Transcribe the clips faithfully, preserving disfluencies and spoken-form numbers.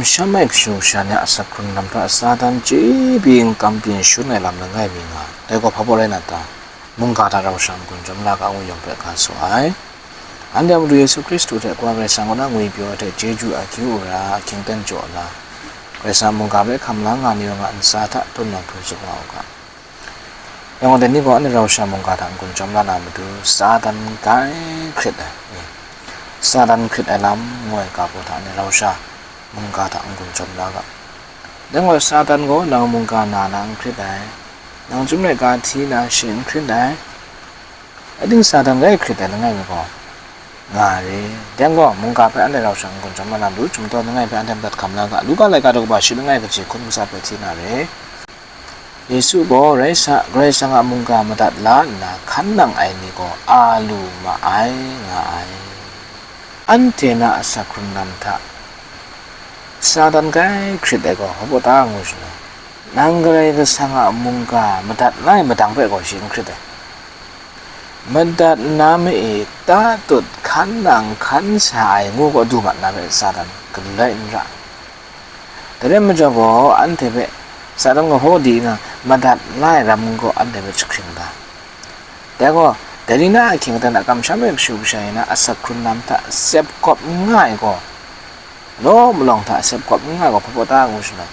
Shamai kashu kasha ni a asak hkrung lam hta Satan chyebi n kam byin shun ai lam langai mi nga ai. Dai gaw hpa baw rai na ta? Mungga hta rau sha n-gun chyawm la ga ngu yawng hpe ga saw ai. Anhte a Madu Yesu Hkristu hte Kawa Karai Kasang kaw na ngwipyaw ai hte chyeju akyu wora ahkying ten jaw la, Karai Kasang mungga hpe hkam la nga ni yawng a ntsa hta tun nang hpung tsup nga u ga. Yang gaw, dai ni gaw anhte rau sha mungga hta n-gun chyawm la na matu, Satan grai hkrit ai, Satan hkrit ai lam ngu ai ga baw hta anhte rau sha mungga hta n-gun chyawm la ga. Dai gaw, Satan gaw nang mungga na na n hkrit ai, nang chyum laika hti na shi n hkrit ai. Ating Satan grai hkrit ai langai mi gaw nga ai re. Dai gaw, mungga hpe anhte rau sha n-gun chyawm la na matu, chyum taw langai hpe anhte madat hkam la ga. Luka laika daw kaba shi langai kaji hkun matsat hpe hti na re. Yesu gaw, rai sa, Karai Kasang a mungga madat la nna hkan nang ai ni gaw a lu ma ai, nga ai. Anhte na a asak hkrung lam hta Satan grai hkrit ai gaw hpa baw ta ngu shaloi, nang Karai Kasang a mungga madat la ai madang hpe gaw shi n hkrit ai. Madat nna ma e, tatut hkan nang hkan sa ai ngu gaw du mat na hpe Satan galoi n ra. Dai rai majaw gaw, anhte hpe Satan gaw hkaw di nna madat la ai ram gaw anhte hpe jahkring da. Dai gaw, dai ni na a hkying aten a kamsham ai kashu kasha ni na asak hkrung lam hta sep kawp n nga ai gaw, law malawng hta sep kawp n nga ai gaw hpa baw ta ngu shaloi,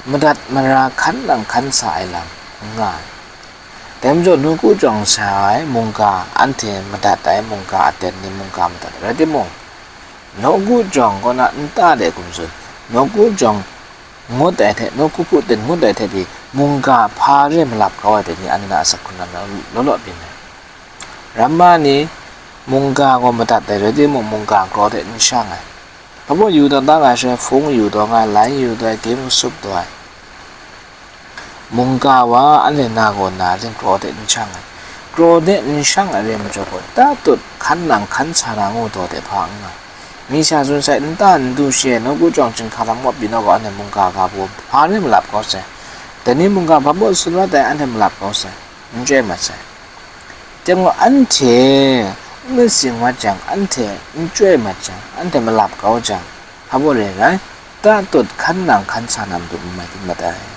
madat mara hkan nang hkan sa ai lam n nga ai. Dai majaw, nawku jawng sa ai mungga, anhte madat ai mungga aten ni mungga madat ai rai timung, nawku jawng kaw na nta de hkum tsun, nawku jawng ngut ai hte, nawku hpu ten ngut ai hte pyi, mungga hpa re malap kau ai dai ni anhte na asak hkrung lam law law byin ai. Ramma ni mungga gaw madat ai rai timung, mungga kraw hte n shang ai. Hpa baw yu tawn da nga ai shaloi, hpung yu tawn nga ai, lai yu tawn ai, tim sup tawn ai. Mungga wa anhte na gaw na ling kraw hte n shang ai. Kraw hte n shang ai re majaw gaw, tatut hkan nang hkan sa na ngu taw de hpa n nga. Mi sha tsun sai, nta n du shi ai, nawku jawng chyinghka lam kaw pyi naw gaw, anhte mungga ga baw hpa re malap kau sai. Dai ni mungga hpa baw tsun rawt ai, anhte malap kau sai, n chyoi mat sai. Dai gaw, anhte n matsing mat jang, anhte n chyoi mat jang, anhte malap kau jang, hpa baw re ai rai, tatut hkan nang hkan sa na matu n mai di mat ai.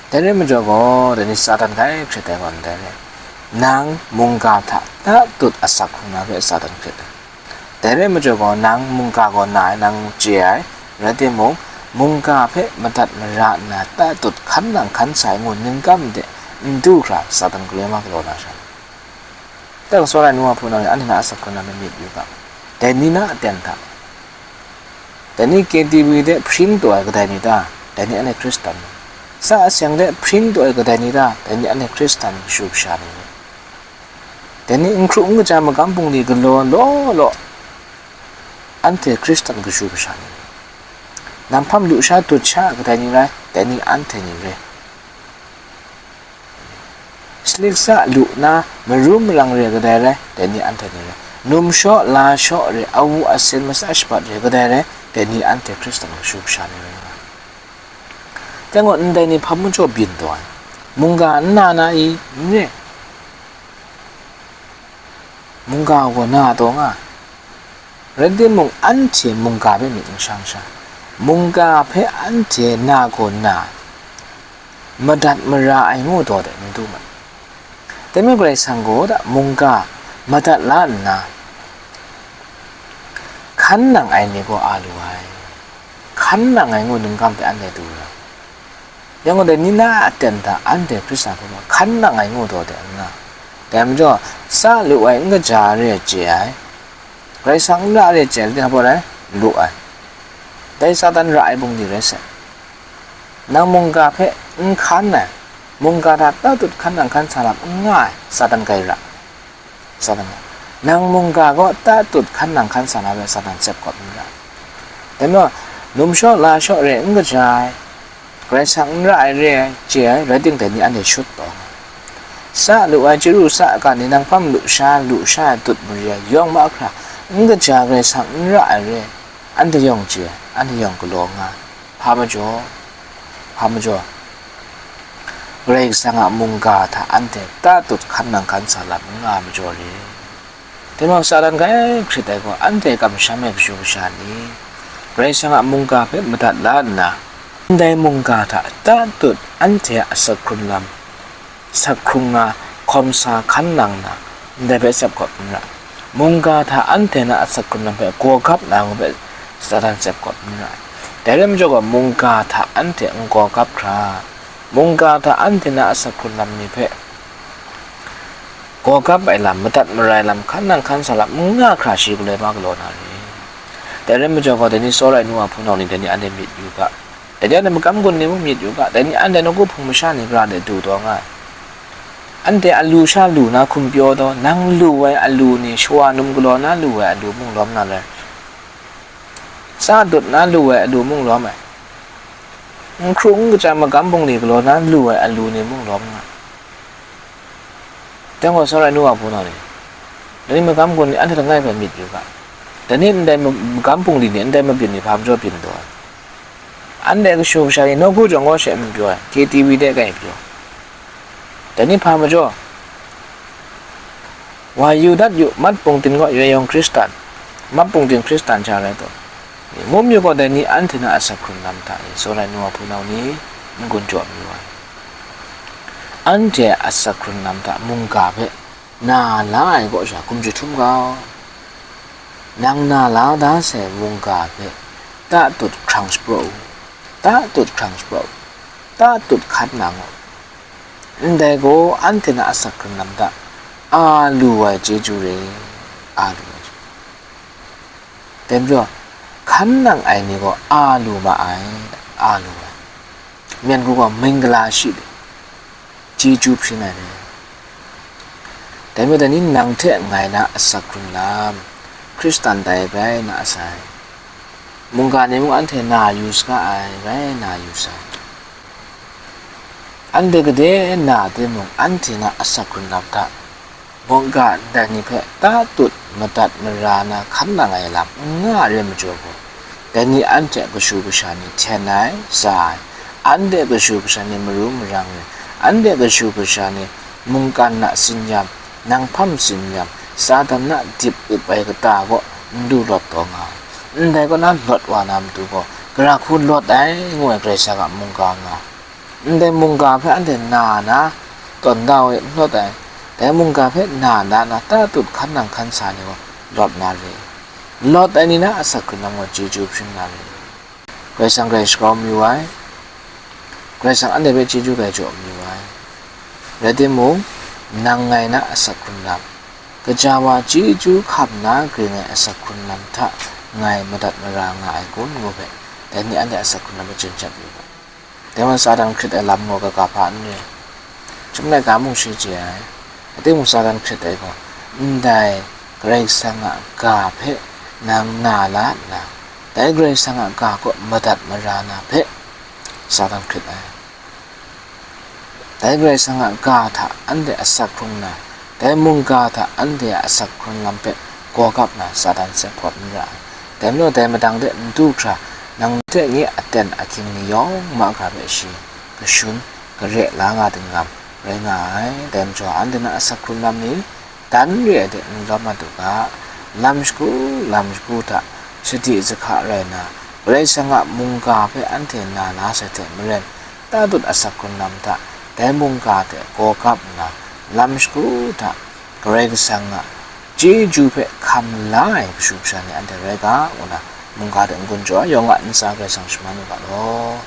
Dai rai majaw gaw, dai ni Satan grai hkrit ai gaw ndai rai, nang mungga hta tatut asak hkrung na hpe Satan hkrit ai. Dai rai majaw gaw, nang mungga gaw na ai nang chye ai, rai timung, mungga hpe madat mara nna tatut hkan nang hkan sa ai ngu ningkam de n du hkra Satan galoi ma galaw na sha. Dai gaw, tsawra ai nu wa hpunau ni, anhte na asak hkrung lam myit yu ga, dai ni na aten hta, dai ni K T V de hpring taw ai kadai ni ta? Dai ni anhte Hkristan ni. Sa aseng de hpring taw ai kadai ni ta? Dai ni anhte Hkristan kashu kasha ni. Dai ni n hkru n kaja magam bungli galaw law law, anhte Hkristan kashu kasha ni. Nang hpam lusha dut sha ai kadai ni rai? Dai ni anhte ni re. Saliksa lu na marum marang re kadai rai? Dai ni anhte ni re. Numshaw lashaw re, awu asin masa shabat re kadai rai? Dai ni anhte Hkristan kashu kasha ni rai nga ai. Dai gaw, ndai ni hpa majaw byin taw ai? Mungga n na na i? N re. Mungga gaw na taw nga ai. Rai timung, anhte mungga hpe myit n shang sha, mungga hpe anhte na gaw na, madat mara ai ngu taw de n du mat. Dai majaw, Karai Kasang gaw da mungga madat la nna, hkan nang ai ni gaw a lu ai. Hkan nang ai ngu ningkam hte anhte du ai. Yang gaw, dai ni na a aten hta anhte Hkristan hpung hkan nang ai ngu taw de n nga. Dai majaw, sa lu ai n kaja re ai chye ai, Karai Kasang n ra re ai chye ai, langai hpa rai lu ai. Dai Satan ra ai bungli rai sai. Nang mungga hpe n hkan ai, mungga hta tatut hkan nang hkan sa lam n nga ai, Satan grai ra. Satan gaw, nang mungga gaw tatut hkan nang hkan sa na hpe Satan tsep kawp n ra. Dai majaw, numshaw lashaw re n kaja ai, Karai Kasang n ra ai re ai chye ai, rai timung, dai ni anhte shut taw nga. Sa lu ai chyaru sa ga ni, nang hpam lusha lusha ai dut mari ai yawng mahkra n kaja Karai Kasang n ra ai re ai, anhte yawng chye ai, anhte yawng galaw nga ai. Hpa majaw, hpa majaw, Karai Kasang a mungga hta anhte tatut hkan nang hkan sa lam n nga ai majaw re. Dai majaw, Satan grai hkrit ai gaw, anhte kamsham ai kashu kasha ni, Karai Kasang a mungga hpe madat la nna, ndai mungga hta tatut anhte a asak hkrun lam, asak hkrung na, hkawm sa hkan nang na, ndai hpe tsep kawp n ra. Mungga hta anhte na asak hkrun lam hpe gaw gap na ngu hpe Satan tsep kawp n ra. Dai rai majaw gaw, mungga hta anhte n gaw gap hkra, mungga hta anhte na asak hkrun lam ni hpe gaw gap ai lam, madat mara ai lam, hkan nang hkan sa lam n nga hkra shi galoi ma galaw na re. Dai rai majaw gaw, dai ni tsawra ai nu wa hpunau ni, dai ni anhte myit yu ga, dai ni anhte magam gun ni mung myit yu ga, dai ni anhte nawku hpung masha ni gara de du taw nga ai. Anhte a lu sha lu na hkum pyaw taw, nang lu ai a lu ni shawa num galaw na lu ai a lu mung lawm na le, tsa dut na lu ai a lu mung lawm ai, n hkru n kaja magam bungli galaw na lu ai a lu ni mung lawm nga. Dai gaw, tsawra ai nu wa hpunau ni, dai ni magam gun ni anhte langai hpe myit yu ga, dai ni ndai ma-, magam bungli ni ndai mabyin ni hpa majaw byin taw ai? Anhte kashu kasha ni nawku jawng gaw she n pyaw ai, K T V de kai pyaw. Dai ni hpa majaw, wa yu dat yu, mat pungtin gaw yawng Hkristan, mat pungtin Hkristan sha rai taw, ngu mayu gaw, dai ni anhte na asak hkrun lam hta e, tsawra ai nu wa hpunau ni, n-gun jaw mayu ai. Anhte a asak hkrun lam hta mungga hpe na la ai kaw sha hkum jahtum ga, nang na la da sai mungga hpe tatut hkrang shapraw u, tatut hkrang shapraw u, tatut hkan nang u. Ndai gaw, anhte na asak hkrun lam hta a lu ai chyeju re, a lu ai chyeju. Dai majaw, hkan nang ai ni gaw a lu ma ai, a lu ai. Myen hku gaw, mingala shi de, chyeju hpring ai re. Dai majaw, dai ni nang hte ngai na asak hkrun lam, Hkristan tai rai na a sai, mungga ni mung anhte na yu saga ai, rai na yu sai. Anhte gade na timung, anhte na asak hkrun lam hta, mungga ndai ni hpe tatut madat mara na hkan nang ai lam n nga ai rai majaw gaw, dai ni anhte kashu kasha ni hten ai, tsa ai, anhte kashu kasha ni maru marang ai, anhte kashu kasha ni mungkan na tsin-yam, nang hpam tsin-yam, Satan na dip up ai kata kaw n du lawt taw nga ai. Ndai kaw na lawt wa na matu gaw, gara hku lawt ai ngu ai Karai Kasang a mungga nga ai. Ndai mungga hpe anhte na na, tawn da we n lawt ai, dai mungga hpe na na na tatut hkan nang hkan sa ni gaw lawt na re. Lawt ai ni na asak hkrun lam gaw chyeju hpring na re. Karai Kasang grai shagrau mayu ai, Karai Kasang anhte hpe chyeju grai jaw mayu ai. Rai timung, nang ngai na asak hkrun lam, gaja wa chyeju hkam na gring ai asak hkrun lam hta ngai madat mara nga ai kun ngu hpe, dai ni anhte asak hkrun lam hpe chyeju yu ga. Dai wa Satan hkrit ai lam gaw kaga hpa n re. Chyum laika mung shi chye ai. Ating mung Satan hkrit ai gaw, ndai Karai Kasang a ga hpe nang na la nna, dai Karai Kasang a ga kaw madat mara na hpe Satan hkrit ai. Dai Karai Kasang a ga hta anhte asak hkrung na, dai mungga hta anhte a asak hkrung lam hpe gaw gap na Satan hte hpawt n ra ai. Dai majaw, dai madang de n du hkra, nang hte nye aten ahkying ni yawng mahkra hpe shi kashun, kare la nga dinglam rai nga ai. Dai majaw, anhte na asak hkrung lam ni dan re ai de n lawm mat u ga, lam shagu, lam shagu hta sadi zahka rai na, Karai Kasang a mungga hpe anhte na la sai hte maren, tatut asak hkrung lam hta, dai mungga hte gaw gap nna, lam shagu hta Karai Kasang a chyeju hpe hkam la ai kashu kasha ni anhte rai ga, ngu na mungga hte n-gun jaw ai, yawng a ntsa Karai Kasang shaman u ga law.